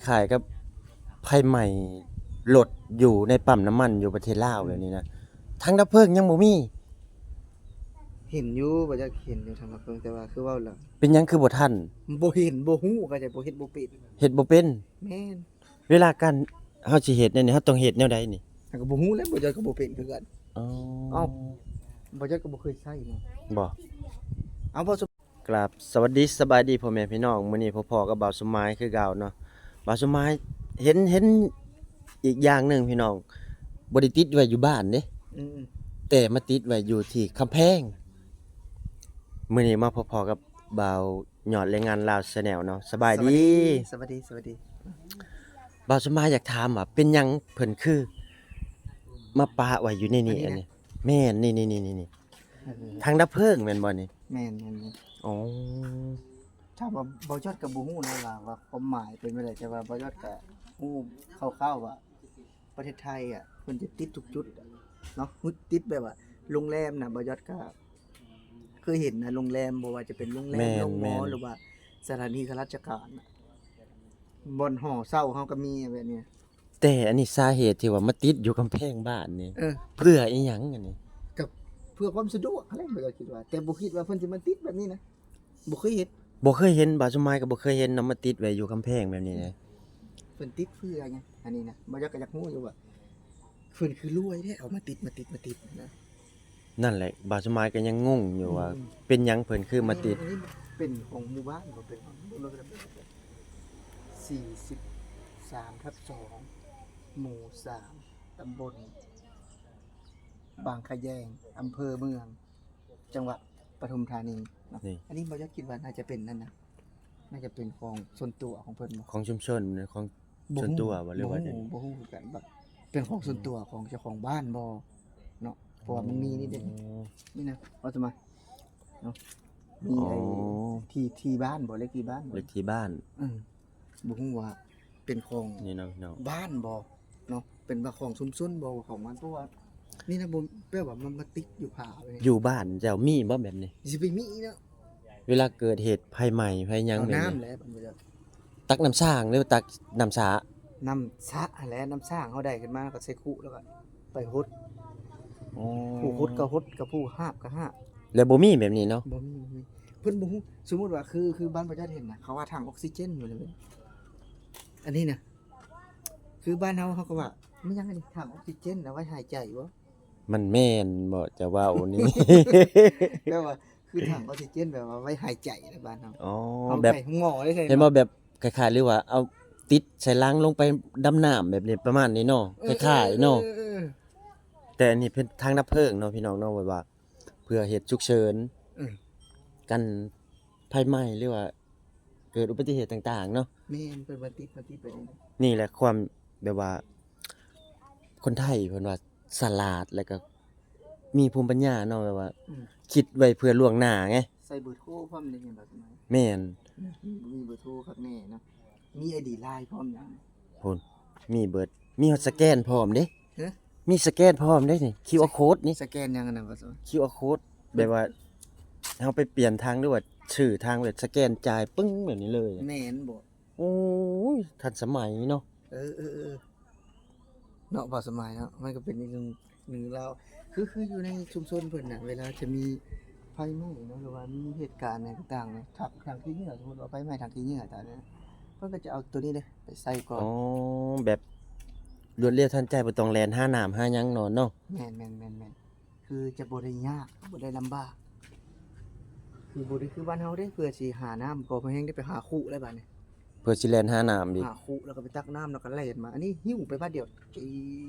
ຄ້າຍກັບໄຟໄໝ້ລົດຢູ່ໃນປ້ຳນ້ຳມັນຢູ່ປະເທດລາວແບບນີ້ນະ ຖັງດັບເພີງຍັງບໍ່ມີ. ເຫັນຢູ່ ບໍ່ຢາກເຫັນຢູ່ຖັງດັບເພີງ ແຕ່ວ່າຄືເວົ້າແລ້ວ ເປັນຫຍັງຄືບໍ່ທັນ? ບໍ່ເຫັນ ບໍ່ຮູ້ ເຂົ້າໃຈບໍ່? ເຮັດບໍ່ເປັນ ເຮັດບໍ່ເປັນ. ແມ່ນ. ເວລາການເຮົາຊິເຮັດແນວນີ້ ເຮົາຕ້ອງເຮັດແນວໃດນີ້? ເຮົາກໍບໍ່ຮູ້ແຫຼະ ບໍ່ຢາກກໍບໍ່ເປັນຄືກັນ. ອໍ ເອົ້າ ບໍ່ຢາກກໍບໍ່ເຄີຍໃຊ້ເນາະ. ບໍ່ ເອົາ ບໍ່ ກາບສະຫວັດດີສະບາຍດີພໍ່ແມ່ພີ່ນ້ອງ ມື້ນີ້ພົບພໍ້ກັບບ່າວສົມໝາຍຄືເກົ່າເນາະ. ບ່າວສົມໝາຍເຫັນ ເຫັນອີກຢ່າງໜຶ່ງພີ່ນ້ອງ ບໍ່ໄດ້ຕິດໄວ້ຢູ່ບ້ານເດ້ ອືມ ແຕ່ມາຕິດໄວ້ຢູ່ທີ່ກຳແພງ. ມື້ນີ້ມາພົບພໍ້ກັບບ່າວຍອດແຮງງານລາວ Channel ເນາະ. ສະບາຍດີ ສະບາຍດີ ສະບາຍດີ ສະບາຍດີ. ບ່າວສົມໝາຍຢາກຖາມວ່າ ເປັນຫຍັງເພິ່ນຄືມາປະໄວ້ຢູ່ໃນນີ້? ອັນນີ້ນະ ອັນນີ້ ແມ່ນ ນີ້ໆ ເອີ ຖັງດັບເພີງແມ່ນບໍ່ນີ້? ແມ່ນໆໆ. ອໍ ຖາມວ່າບ່າວຍອດກໍບໍ່ຮູ້ນະວ່າ ວ່າຄວາມໝາຍເປັນແນວໃດ ແຕ່ວ່າບ່າວຍອດກໍຮູ້ຄ່າວໆວ່າ ປະເທດໄທອະ ເພິ່ນຈະຕິດທຸກຈຸດອະເນາະ ຕິດແບບວ່າໂຮງແຮມນະ. ບ່າວຍອດກໍເຄີຍເຫັນນະ ໂຮງແຮມ ບໍ່ວ່າຈະເປັນໂຮງແຮມ ແມ່ນໆ ໂຮງໝໍ ຫຼືວ່າສະຖານີຂ້າລາຊະການນະ ບ່ອນຫໍເຊົ່າເຮົາກໍມີແບບນີ້. ແຕ່ອັນນີ້ສາເຫດທີ່ວ່າມາຕິດຢູ່ກຳແພງບ້ານນີ້ ເອີ ເພື່ອອີ່ຫຍັງອັນນີ້? ກໍເພື່ອຄວາມສະດວກຫັ້ນແຫຼະ ຂ້ອຍກໍຄິດວ່າ ແຕ່ບໍ່ຄິດວ່າເພິ່ນຊິມາຕິດແບບນີ້ນະ ບໍ່ເຄີຍເຫັນ ບໍ່ເຄີຍເຫັນ. ບ່າວສົມໝາຍກໍບໍ່ເຄີຍເຫັນເນາະ ມາຕິດໄວ້ຢູ່ກຳແພງແບບນີ້ນະ. ເພິ່ນຕິດເພື່ອຫຍັງ ອັນນີ້ນະ ບ່າວຍອດກໍຢາກຮູ້ຢູ່ວ່າ ເພິ່ນຄືລວຍແທ້ ເອົາມາຕິດ ມາຕິດ ມາຕິດນະ. ນັ້ນແຫຼະ ບ່າວສົມໝາຍກໍຍັງງົງຢູ່ວ່າ ອືມ ເປັນຫຍັງເພິ່ນຄືມາຕິດ. ເອີ ອັນນີ້ເປັນຂອງໝູ່ບ້ານບໍ່? ເປັນຂອງ ສີ່ສິບສາມ ທັບ ສອງ ໝູ່ ສາມ ຕຳບົນບາງຂະແຍງ ອຳເພີເມືອງ ຈັງຫວັດປະທຸມທານີເນາະ. ນີ້ ອັນນີ້ບ່າວຍອດຄິດວ່າໜ້າຈະເປັນນັ້ນນະ ໜ້າຈະເປັນຂອງສ່ວນຕົວຂອງເພິ່ນບໍ່? ຂອງຊຸມຊົນ ຂອງ ບໍ່ຮູ້ ສ່ວນຕົວບໍ່ ຫຼືວ່າ ບໍ່ຮູ້ ບໍ່ຮູ້ຄືກັນ ແບບເປັນຂອງສ່ວນຕົວ ອືມ ຂອງເຈົ້າຂອງບ້ານບໍ່ເນາະ ເພາະວ່າມັນມີນີ້ເດ້. ອໍ ນີ້ນະ ວ່າຈະມາເນາະ ມີ ອໍ ໄອ້ທີ່ ທີ່ບ້ານບໍ່ ເລກທີ່ບ້ານບໍ່ ເລກທີ່ບ້ານ ອືມ ບໍ່ຮູ້ວ່າເປັນຂອງ ນີ້ເນາະ ພີ່ນ້ອງ ບ້ານບໍ່ເນາະ ເປັນວ່າຂອງຊຸມຊົນບໍ່ ຂອງມັນ ເພາະວ່ານີ້ນະ ບໍ່ ແບບວ່າມັນມາຕິດຢູ່ຝາເລີຍ. ຢູ່ບ້ານເຈົ້າມີບໍ່ແບບນີ້? ຊິໄປມີເນາະ ເວລາເກີດເຫດໄຟໄໝ້ໄຟຫຍັງ ເອົາ ແບບນີ້ ນ້ຳແຫຼະ ເພິ່ນວ່າ ຕັກນ້ຳສ້າງ ຫຼືວ່າຕັກນ້ຳສະ? ນ້ຳສະຫັ້ນແຫຼະ ນ້ຳສ້າງເຮົາໄດ້ຂຶ້ນມາ ແລ້ວກໍໃສ່ຄຸ ແລ້ວກໍໄປຫົດ. ອໍ ຜູ້ຫົດກໍຫົດ ກັບຜູ້ຫາບກໍຫາບ. ແລ້ວບໍ່ມີແບບນີ້ເນາະ? ບໍ່ມີ ບໍ່ມີ ເພິ່ນບໍ່ຮູ້. ສົມມຸດວ່າ ຄື ຄືບ້ານປະຈັດເຫັນນະ ເຂົາວ່າຖັງອອກຊີເຈນຢູ່ນະ ອັນນີ້ນະ ຄືບ້ານເຮົາ ເຮົາກໍວ່າ ແມ່ນຫຍັງອັນນີ້ ຖັງອອກຊີເຈນ ເອົາໄວ້ຫາຍໃຈບໍ່? ມັນແມ່ນບໍ່ ຈະເວົ້ານີ້? ແບບວ່າ ຄືຖັງອອກຊີເຈນ ແບບວ່າໄວ້ຫາຍໃຈໃນບ້ານເຮົາ. ອໍ ເຮົາ ແບບ ໄປໂຮງໝໍໄດ້ໃສ່ ເຫັນບໍ່ ແບບຄ້າຍໆ ຫຼືວ່າເອົາຕິດໃສ່ຫຼັງລົງໄປດຳນ້ຳແບບນີ້ ປະມານນີ້ເນາະ. ເອີ ຄ້າຍໆ ເນາະ ເອີ ເອີ ເອີ ແຕ່ອັນນີ້ເປັນຖັງດັບເພີງເນາະ ພີ່ນ້ອງເນາະ ແບບວ່າເພື່ອເຫດສຸກເສີນ ເອີ ກັນໄຟໄໝ້ ຫຼືວ່າເກີດອຸບັດຕິເຫດຕ່າງໆ ເນາະ. ແມ່ນ ເພິ່ນວ່າຕິດ ວ່າຕິດໄປເອງ. ນີ້ແຫຼະຄວາມແບບວ່າ ຄົນໄທເພິ່ນວ່າ ສະຫຼາດ ແລ້ວກໍມີພູມປັນຍາເນາະ ແບບວ່າ ອືມ ຄິດໄວ້ເພື່ອລ່ວງໜ້າໄງ. ໃສ່ເບີໂທພ້ອມເດ້ ເຫັນບໍ່? ແມ່ນ ມີເບີໂທຄັກແນ່ເນາະ ມີໄອດີ LINE ພ້ອມຫຍັງ ພຸ້ນ ມີເບີດ ມີຮອດສະແກນພ້ອມເດ້. ຮະ? ມີສະແກນພ້ອມເດ້ນີ້ ຄິວອາໂຄດນີ້. ສະແກນຫຍັງອັນນັ້ນ? ຄິວອາໂຄດ ແບບວ່າເຮົາໄປປ່ຽນຖັງ ຫຼືວ່າຊື້ຖັງ ແບບສະແກນຈ່າຍປຶ້ງແບບນີ້ເລີຍ. ແມ່ນບໍ່? ໂອ້ຍ ທັນສະໄໝເນາະ. ເອີ ເອີ ເອີ ເນາະ ບ່າວສະໝາຍເນາະ ມັນກໍເປັນອີກໜຶ່ງ ໜຶ່ງລາວ ຄື ຄືຢູ່ໃນຊຸມຊົນເພິ່ນນະ ເວລາຈະມີໄຟໄໝ້ເນາະ ຫຼືວ່າມີເຫດການຫຍັງຕ່າງໆ ຖັງ ຖັງຂີ້ເຫຍື້ອ ສົມມຸດວ່າໄຟໄໝ້ຖັງຂີ້ເຫຍື້ອຕ່າງໆ ເພິ່ນກໍຈະເອົາໂຕນີ້ເດ້ໄປໃສ່ກ່ອນ. ອໍ ແບບລວດລຽວທັນໃຈ ບໍ່ຕ້ອງແລ່ນຫານ້ຳຫາຫຍັງເນາະ. ແມ່ນໆໆໆ ຄືຈະບໍ່ໄດ້ຍາກ ບໍ່ໄດ້ລຳບາກ ຄືບໍ່ໄດ້ຄືບ້ານເຮົາເດ້ ເພື່ອຊິຫານ້ຳກໍພໍແຮງໄດ້ໄປຫາຄຸແລ້ວບາດນີ້ ເພື່ອຊິແລ່ນຫານ້ຳອີກ ຫາຄຸແລ້ວກໍໄປຕັກນ້ຳ ແລ້ວກໍແລ່ນມາ. ອັນນີ້ຫິ້ວໄປບາດດຽວ ຈີ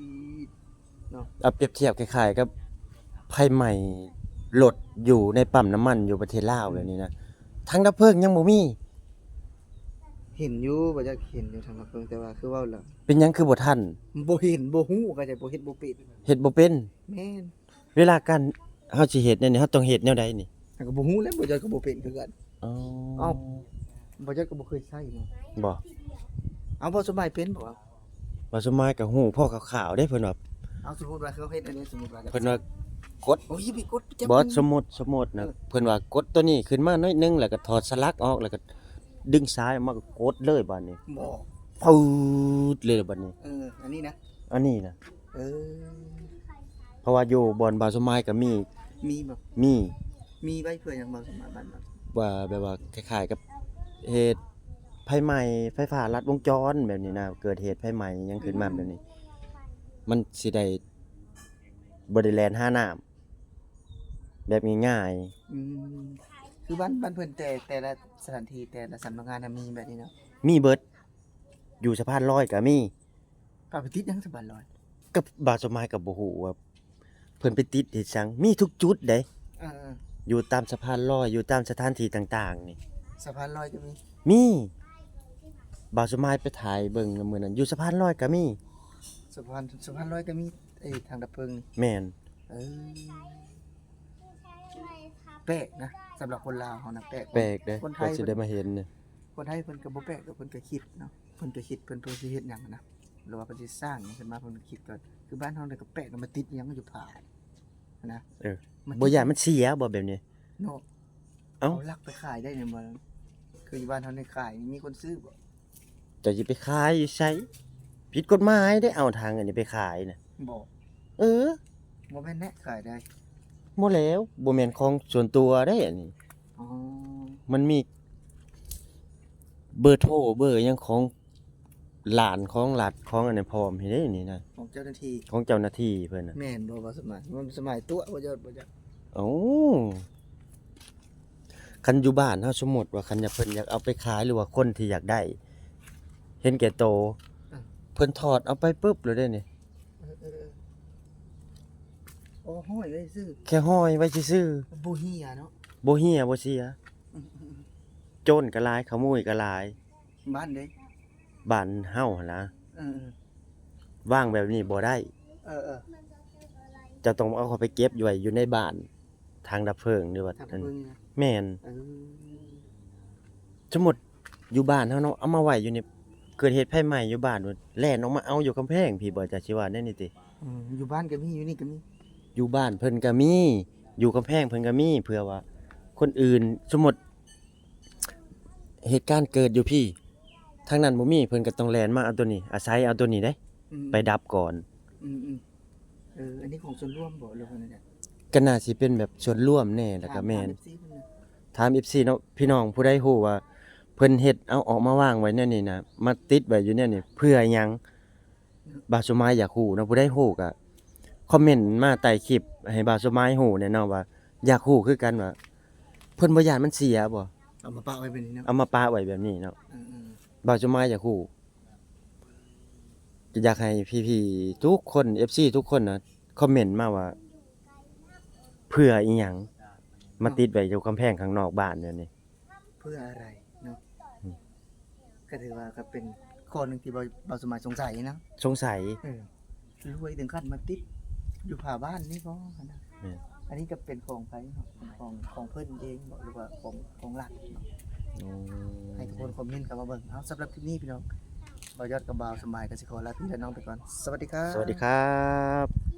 ດເນາະ. ເອົາປຽບທຽບຄ້າຍໆ ກັບໄຟໄໝ້ລົດຢູ່ໃນປ້ຳນ້ຳມັນຢູ່ປະເທດລາວແບບນີ້ນະ ຖັງດັບເພີງຍັງບໍ່ມີ. ເຫັນຢູ່ ບໍ່ຢາກເຫັນຢູ່ຖັງດັບເພີງ ແຕ່ວ່າຄືເວົ້າແລ້ວ ເປັນຫຍັງຄືບໍ່ທັນ? ບໍ່ເຫັນ ບໍ່ຮູ້ ເຂົ້າໃຈບໍ່? ເຮັດບໍ່ເປັນ ເຮັດບໍ່ເປັນ. ແມ່ນ. ເວລາການເຮົາຊິເຮັດແນວນີ້ ເຮົາຕ້ອງເຮັດແນວໃດນີ້? ເຮົາກໍບໍ່ຮູ້ແຫຼະ ບໍ່ຢາກກໍບໍ່ເປັນຄືກັນ. ອໍ ເອົ້າ ບໍ່ຢາກກໍບໍ່ເຄີຍໃຊ້ເນາະ. ບໍ່ ເອົາ ບໍ່ສະບາຍເປັນບໍ່? ບໍ່ສະບາຍກໍຮູ້ພໍຄ່າວໆເດ້ ເພິ່ນວ່າ ເອົາ ສົມມຸດວ່າເຂົາເຮັດອັນນີ້ ສົມມຸດວ່າ ເພິ່ນວ່າກົດ ໂອ້ຍ ຢ່າໄປກົດ ບໍ່ ສົມມຸດ ສົມມຸດນະ ເອີ ເພິ່ນວ່າກົດໂຕນີ້ຂຶ້ນມາໜ້ອຍໜຶ່ງ ແລ້ວກໍຖອດສະຫຼັກອອກ ແລ້ວກໍດຶງສາຍອອກມາ ກໍກົດເລີຍບາດນີ້. ບໍ່ ຟືດເລີຍລະບັດນີ້. ເອີ ອັນນີ້ນະ? ອັນນີ້ນະ. ເອີ ເພາະວ່າຢູ່ບ່ອນບ່າວສົມໝາຍກໍມີ. ມີບໍ່? ມີ. ມີໄວ້ເພື່ອຫຍັງ ບ່າວສົມໝາຍ? ວ່າແບບວ່າຄ້າຍໆກັບເຫດໄຟໄໝ້ໄຟຟ້າລັດວົງຈອນແບບນີ້ນະ, ເກີດເຫດໄຟໄໝ້ຫຍັງຂຶ້ນມາແບບນີ້ ອືມ ມັນຊິໄດ້ບໍ່ໄດ້ແລ່ນຫານ້ຳ ແບບງ່າຍໆ. ອືມ ຄືບ້ານ ບ້ານເພິ່ນແຕ່ ແຕ່ລະສະຖານທີ່ ແຕ່ລະສຳນັກງານນະ ມີແບບນີ້ເນາະ? ມີເບິດ. ຢູ່ສະພານລອຍກໍມີ. ເຂົາໄປຕິດຫຍັງສະພານລອຍ? ກໍບ່າວສົມໝາຍກໍບໍ່ຮູ້ວ່າເພິ່ນໄປຕິດເຮັດຫຍັງ. ມີທຸກຈຸດເດ້. ເອີໆ ຢູ່ຕາມສະພານລອຍ ຢູ່ຕາມສະຖານທີ່ຕ່າງໆນີ້. ສະພານລອຍກໍມີ? ມີ. ບ່າວສົມໝາຍໄປຖ່າຍເບິ່ງມື້ນັ້ນ ຢູ່ສະພານລອຍກໍມີ. ສະພານ ສະພານລອຍກໍມີ ເອີ ຖັງດັບເພີງນີ້. ແມ່ນ. ເອີ ແປກນະ ສຳລັບຄົນລາວເຮົານະ ແປກ. ແປກເດ້ ຄົນໄທ ກວ່າຊິໄດ້ມາເຫັນນີ້. ຄົນໄທເພິ່ນກໍບໍ່ແປກດອກ ເພິ່ນກໍຄິດເນາະ ເພິ່ນກໍຄິດ ເພິ່ນ ເພິ່ນຊິເຮັດຫຍັງນະ ຫຼືວ່າເພິ່ນຊິສ້າງຫຍັງຂຶ້ນມາ ເພິ່ນກໍຄິດກ່ອນ. ຄືບ້ານເຮົານີ້ກໍແປກນະ ມາຕິດຫຍັງຢູ່ຜ້ານະ. ເອີ ບໍ່ຢ້ານມັນເສຍບໍ່ແບບນີ້ເນາະ? ເອົ້າ ເອົາລັກໄປຂາຍໄດ້ແມ່ນບໍ່? ຄືຢູ່ບ້ານເຮົານີ້ຂາຍ ມີຄົນຊື້ບໍ່? ເຈົ້າຊິໄປຂາຍຢູ່ໃສ? ຜິດກົດໝາຍເດ້ ເອົາຖັງອັນນີ້ໄປຂາຍນະ. ບໍ່? ເອີ ບໍ່ແມ່ນແນະ ຂາຍໄດ້. ບໍ່ແລ້ວ ບໍ່ແມ່ນຂອງສ່ວນຕົວເດ້ອັນນີ້. ອໍ ມັນມີເບີໂທເບີຫຍັງຂອງຫຼານ ຂອງລັດ ຂອງອັນນັ້ນພ້ອມເດ້ນີ້ນະ ຂອງເຈົ້າໜ້າທີ່ ຂອງເຈົ້າໜ້າທີ່ເພິ່ນນະ. ແມ່ນບໍ່ ບໍ່ສະໝາຍ ບໍ່ສະໝາຍຕົວະ ບໍ່ຢອດ ບໍ່ຢອດ. ເອົ້າ ຄັນຢູ່ບ້ານເຮົາ ສົມມຸດວ່າຄັນຢາກ ເພິ່ນຢາກເອົາໄປຂາຍ ຫຼືວ່າຄົນທີ່ຢາກໄດ້ເຫັນແກ່ໂຕ ເອີ ເພິ່ນຖອດເອົາໄປປຶບໂລດເດ້ນີ້. ເອີໆ ໂອ້ ຫ້ອຍໄວ້ຊື່ ແຄ່ຫ້ອຍໄວ້ຊື່ໆ ບໍ່ເຫຍເນາະ ບໍ່ເຫຍບໍ່ເສຍ. ອືມໆໆ ໂຈນກໍຫຼາຍ ຂະໂມຍກໍຫຼາຍ. ບ້ານໃດ? ບ້ານເຮົາຫັ້ນນະ. ເອີໆ ວາງແບບນີ້ບໍ່ໄດ້. ເອີໆ ເຈົ້າຕ້ອງເອົາເຂົ້າໄປເກັບໄວ້ຢູ່ໃນບ້ານ ຖັງດັບເພີງ ຫຼືວ່າ ຖັງດັບເພີງນີ້ນະ? ແມ່ນ. ເອີ ສົມມຸດຢູ່ບ້ານເຮົາເນາະ ເອົາມາໄວ້ຢູ່ນີ້ ເກີດເຫດໄຟໄໝ້ຢູ່ບ້ານ ແລ່ນອອກມາເອົາຢູ່ກຳແພງພີ້ບໍ່? ເຈົ້າຊິວ່າແນວນີ້ຕິ? ອືມ ຢູ່ບ້ານກໍມີ ຢູ່ນີ້ກໍມີ. ຢູ່ບ້ານເພິ່ນກໍມີ ຢູ່ກຳແພງເພິ່ນກໍມີ ເພື່ອວ່າຄົນອື່ນ ສົມມຸດ ເຫດການເກີດຢູ່ພີ້ ທາງນັ້ນບໍ່ມີ ເພິ່ນກໍຕ້ອງແລ່ນມາເອົາໂຕນີ້ ອາໄສເອົາໂຕນີ້ເດ້ ອືມ ໄປດັບກ່ອນ. ອືມໆ ເອີ ອັນນີ້ຂອງສ່ວນລວມບໍ່ ຫຼືວ່າແນວໃດ? ກໍໜ້າຊິເປັນແບບສ່ວນລວມແດ່ ແລ້ວກໍແມ່ນ ຖາມ ຖາມເອັຟຊີເພິ່ນນະ ຖາມເອັຟຊີເນາະ ພີ່ນ້ອງຜູ້ໃດຮູ້ວ່າເພິ່ນເຮັດເອົາອອກມາວາງໄວ້ແນວນີ້ນະ ມາຕິດໄວ້ຢູ່ແນວນີ້ເພື່ອຫຍັງ? ບ່າວສົມໝາຍຢາກຮູ້ເນາະ ຜູ້ໃດຮູ້ກໍຄອມເມັນມາໃຕ້ຄລິບໃຫ້ບ່າວສົມໝາຍຮູ້ແດ່ເນາະ ວ່າຢາກຮູ້ຄືກັນວ່າເພິ່ນບໍ່ຢ້ານມັນເສຍບໍ່? ເອົາມາປະໄວ້ແບບນີ້ເນາະ ເອົາມາປະໄວ້ແບບນີ້ເນາະ. ເອີໆ ບ່າວສົມໝາຍຢາກຮູ້ ກໍຢາກໃຫ້ພີ່ໆທຸກຄົນ ເອັຟຊີທຸກຄົນນະ ຄອມເມັນມາວ່າ ເພື່ອອີ່ຫຍັງມາຕິດໄວ້ຢູ່ກຳແພງຂ້າງນອກບ້ານແບບນີ້? ເພື່ອອະໄລເນາະ? ອືມ ກໍຖືວ່າກໍເປັນຂໍ້ໜຶ່ງທີ່ບ່າວ ບ່າວສົມໝາຍສົງໄສນະ ສົງໄສ. ເອີ ລວຍເຖິງຂັ້ນມາຕິດຢູ່ຝາບ້ານນີ້ບໍ່ຫັ້ນນະ? ແມ່ນ. ອັນນີ້ກໍເປັນຂອງໃຜເນາະ? ຂອງ ຂອງເພິ່ນເອງບໍ່ ຫຼືວ່າຂອງ ຂອງລັດເນາະ? ໂອ້ ໃຫ້ທຸກຄົນຄອມເມັນເຂົ້າມາເບິ່ງ. ເອົາ ສຳລັບຄລິບນີ້ພີ່ນ້ອງ ບ່າວຍອດກັບບ່າວສົມໝາຍກໍຊິຂໍລາພີ່ລານ້ອງໄປກ່ອນ. ສະຫວັດດີຄັບ ສະຫວັດດີຄັບ.